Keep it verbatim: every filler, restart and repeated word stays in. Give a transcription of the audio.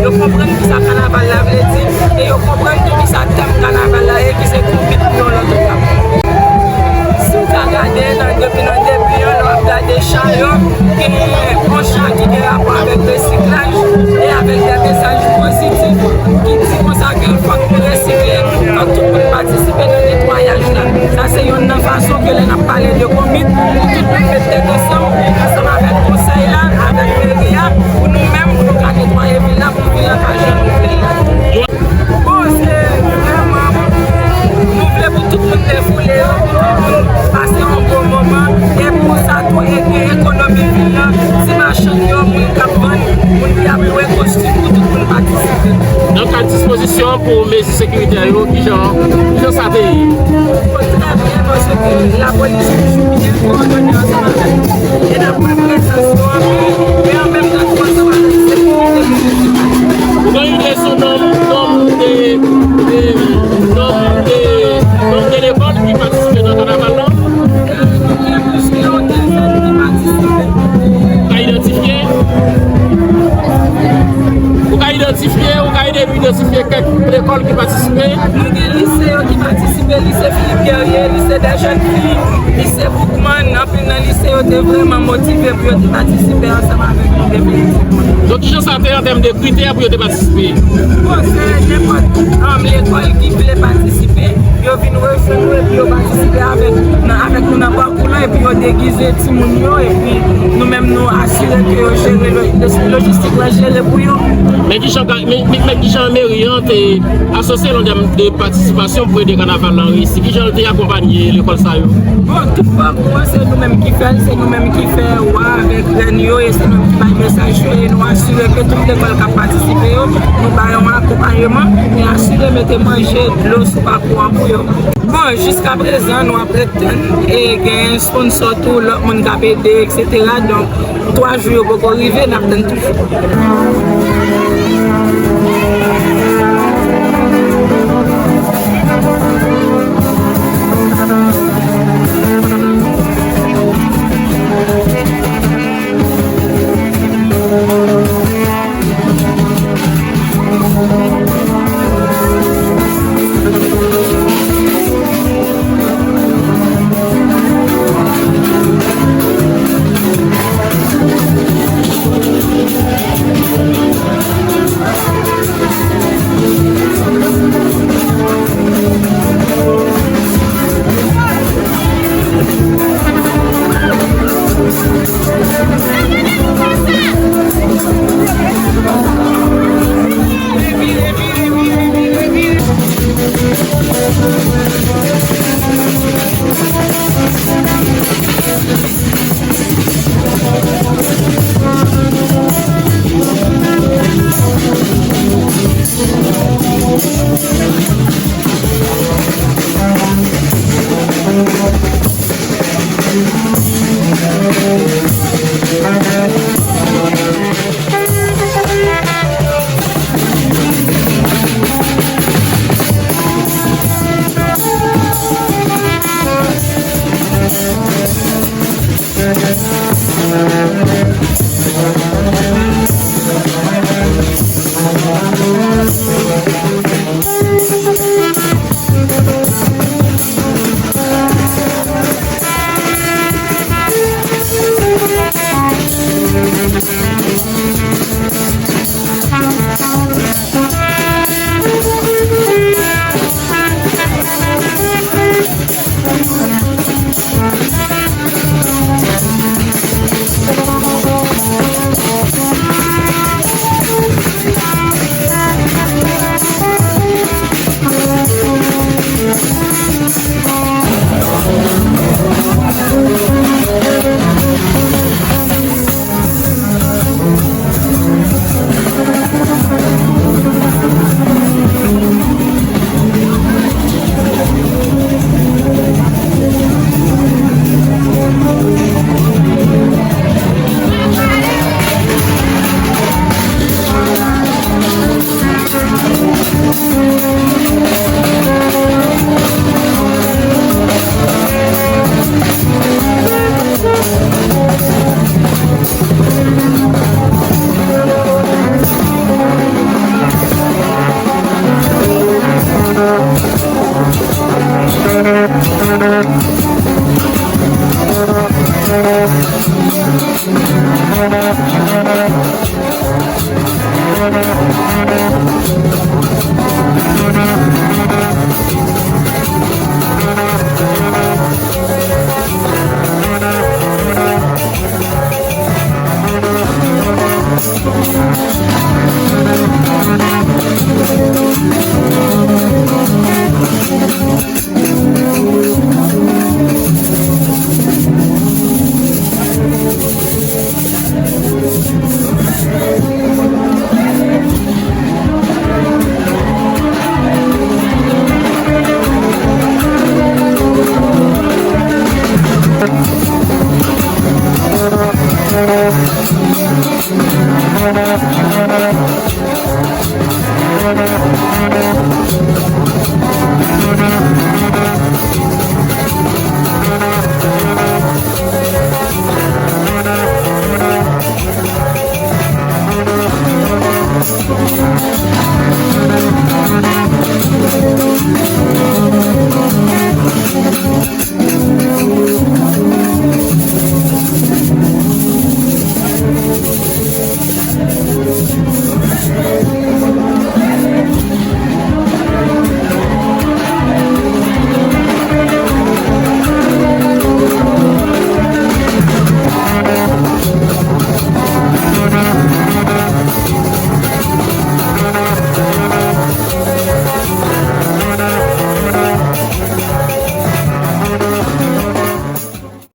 Yo konprann kisa kanaval la vle di, e yo konprann tou kisa tèm kanaval la ye, ki se konbit pou yon lòt etap. Si w ka gade nan, depi nan debi an, lè w ap gade cha yo, genyen yon cha ki gen rapò avèk resiklaj e avèk de mesaj pozitif ki di konsa ke fòk nou resikle, fòk tout moun patisipe nan netwayaj la. Sa se yonn nan fason ke lè n ap pale de konbit, pou tout moun met tèt ansanm, ansanm avèk konsèy la, avèk meri a, pou nou menm, pou nou ka netwaye vil la, pou vil la ka janm ouvri. Bon, se vrèman, nou vle pou tout moun defoule yo, pou tout moun pase yon bon moman, e pou sa tou ede ekonomi vil la, ti machann yo, moun k ap vann, moun ki ap lwe kostim, pou tout moun patisipe. Nan kad dispozisyon pou mezi sekiritè yo, kijan, kijan sa te ye? Bon, trè byen, paske lapolis toujou byen kowòdone ansanm avèk nou. E n ap wè prezans yo anpil, e an menm tan tou ansanm avèk sekirite minisipal. Ou gen ide sou nonb, nonb de, de, nonb de, nonb de lekòl ki patisipe nan kanaval la? Gen plis ke yon kenzèn ki patisipe. Ou ka idantifye? Ou ka idantifye, ou ka ede nou idantifye kèk lekòl ki patisipe? Nou gen lise yo ki patisipe, lise Philippe Guerrier, lise des jeunes filles, lise Boukman, anpil nan lise yo te vrèman motive pou yo te patisipe ansanm avèk nou definitivman. Donk, kijan sa te an tèm de kritè pou yo te patisipe? Bon, se nenpòt, um, lekòl ki vle patisipe, yo vin rejwenn nou epi yo patisipe avèk, nan, avèk nou nan pakou la, epi yo degize timoun yo, epi nou menm nou asire ke yo jere lo-, lo-, lojistik la jere pou yo. Men kijan, men, men, men kijan meri an te asosye l an tèm de patisipasyon pou ede kanaval la reyisi? Kijan l te akonpanye lekòl sa yo? Bon, tout pakou an, se nou menm ki fè l, se nou menm ki fè wa avèk rèn yo, e se nou menm ki bay mesaj yo, e nou asire ke tout lekòl k ap patisipe yo, nou ba yo yon akonpanyeman, e asire mete manje, dlo sou pakou an pou yo. Bon, jiskaprezan, nou ap ret tann, e gen sponsò tou, lòt moun k ap ede, etsetera. Donk, twa jou yo poko rive, n ap tann toujou.